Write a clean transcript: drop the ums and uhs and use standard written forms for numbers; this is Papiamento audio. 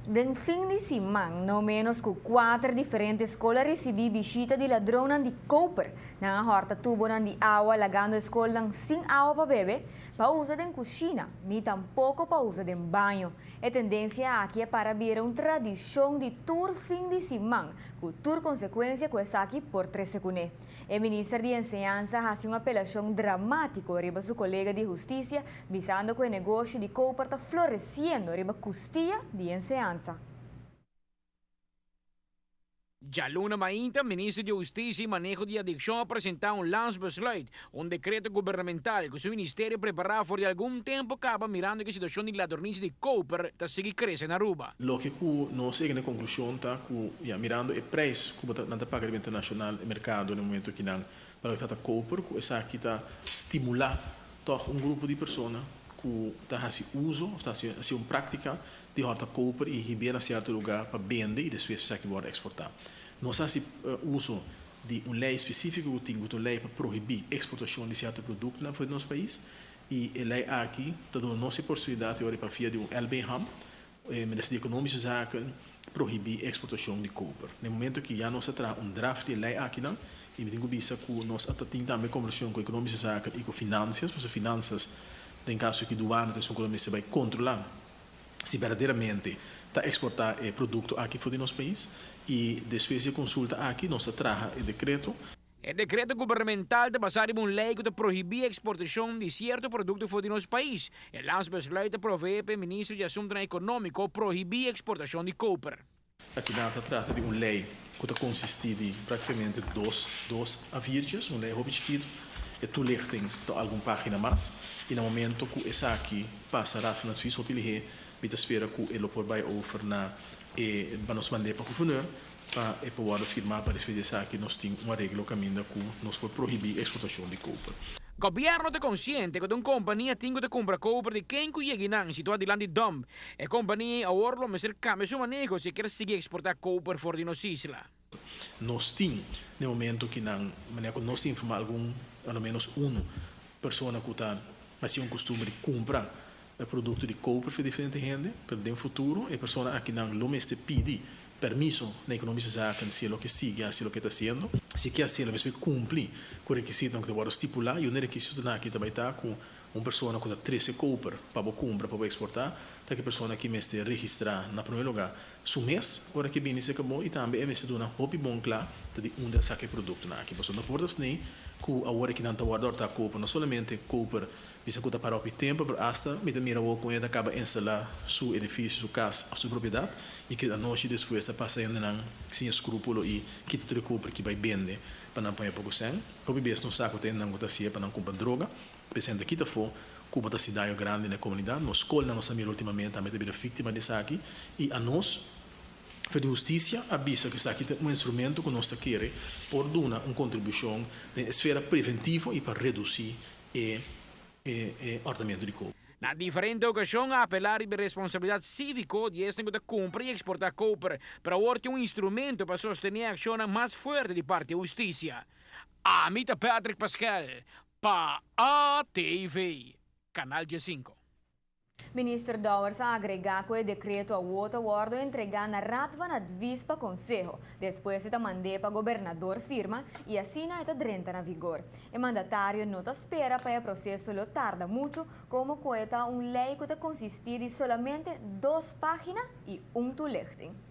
Den fin di siman, no menos ku kuater diferente skol a risibí bishita di ladronnan di koper. Nan a hòrta tubonan di awa lagando e skolnan sin awa pa bebe, pa usa den kushina, ni tampoko pa usa den baño. E tendensia aki a para bira un tradishon di tur fin di siman, ku tur konsekuensia ku esaki por trese kuné. E minister di Enseñansa hasi un apelashon dramátiko riba su kolega di Hustisia, bisando ku e negoshi di koper ta floresiendo riba kustia di enseñansa. Djaluna mainta, Minister di Hustisia i Maneho di Adikshon a presentá un landsbesluit, un dekreto gubernamental ku su ministerio prepará for di algun tempu kaba mirando ku e situashon di ladronisia di koper ta sigui krese na Aruba. Loke ku nos yega na e konklushon ta ku ya mirando e preis ku bo ta nan ta paga riba internashonal e merkado na e momento kinan pa loke ta ta koper ku esaki ta stimulá tòg un grupo di persona ku ta hasi uso òf ta hasi hasi un práktika di hòrta koper i hib'é na sierto lugá pa bende i despues esaki wòrdu eksportá. Nos a hasi uso di un lei spesífiko ku tin ku ta un lei pa prohibí eksportashon di sierto produktonan for di nos pais i e lei aki ta duna nos e posibilidat di ora pa via di un LBHAM, e Minister di Economische Zaken, prohibí eksportashon di koper. Na e momento aki ya nos a traha un draft di e lei akinan i mi tin ku bisa ku nos a ta tin tambe kombersashon ku Economische Zaken i ku Finansias, pasobra Finansas den kaso aki Duana ta esun ku lo mester bai kontrolá si berdaderamente ta eksportá e produkto aki for di nos pais i despues di e konsulta aki nos a traha e dekreto. E dekreto gubernamental ta basá riba un lei ku ta prohibí eksportashon di sierto produkto for di nos pais. E landsbesluit ta proveé pa e ministro di Asuntunan Ekonómiko prohibí eksportashon di koper. Akinan ta trata di un lei ku ta konsistí di praktikamente dos dos A-viertjes, un lei hopi chikitu. E toelichting ta algun página mas i na momento ku esaki pasa Raad van Advies hopi lihé mi ta spera ku e lo por bai over na e pa nos mand'é pa guverneur pa e por wòrdu firmá pa despues di esaki nos tin un areglo kaminda ku nos por prohibí eksportashon di koper. Gobièrnu ta konsiente ku ta un kompania tin ku ta kumpra koper di ken ku yega nan situá dilanti dòmp. E kompania ei awor lo mester kambia su maneho si e kier sigui eksportá koper for di nos isla. Nos tin na e momento ki nan manera ku nos ta informá algun a lo ménos unu persona ku ta hasi un kustumber di kumpra e produkto di koper for diferente hende, pero den futuro e persona akinan lo mester pidi permiso na Economische Zaken si e lo ke sigui hasi loke e ta hasiendo. Si e ke hasi lo mester kumpli ku rekisitonan ku ta wòrdu stipulá i un e rekisitonan aki ta bai ta ku un persona ku ta trese koper pa bo kumpra pa bo eksportá ta ki persona ki mester registrá na promé lugá su mes ora ke bini serka bo i tambe e mester duna hopi bon kla ta di unda a saka e produktonan aki. Pasobra no por ta snei ku awor aki nan ta wòrdu òrtá koper no solamente koper Bisa ku ta para hopi tempu, pero asta mi ta mira awor kon e ta kaba instalá su edifisio, su kas òf su propiedat i ke anochi despues ta pasa hendenan sin eskrúpulo i kita tur e koper ki bai bende pa nan paña poko sèn. Hopi bes nos sa ku ta hendenan ku ta hasié pa nan kumpra droga, p'esei nan ta kita afó ku bo ta hasi daño grandi na e komunidat. Nos skolnan nos a mira ultimamente tambe ta bira víktima di esaki i anos Fe di Hustisia a bisa ku esaki ta un instrumento ku nos ta kere por duna un kontribushon den esfera preventivo i pa redusí e e ordenamentu di koper. Na diferente okashon a apelá riba e responsabilidat síviko di esnan ku ta kumpra i eksportá koper, pero awor tin un instrumento pa sostené akshonnan mas fuerte di parti e hustisia. Ami ta Patrick Paskel pa ATV, Kanal 15. Minister Dowers a agrega cu e decreto awo ta wordo entrega na Raad van Advies pa conseho, despues e ta mand'e pa Gobernador firma y asina e ta drenta na vigor. E mandatario no ta spera pa e proceso lo tarda mucho como cu e ta un ley cu ta consisti di solamente dos pagina y un toelichting.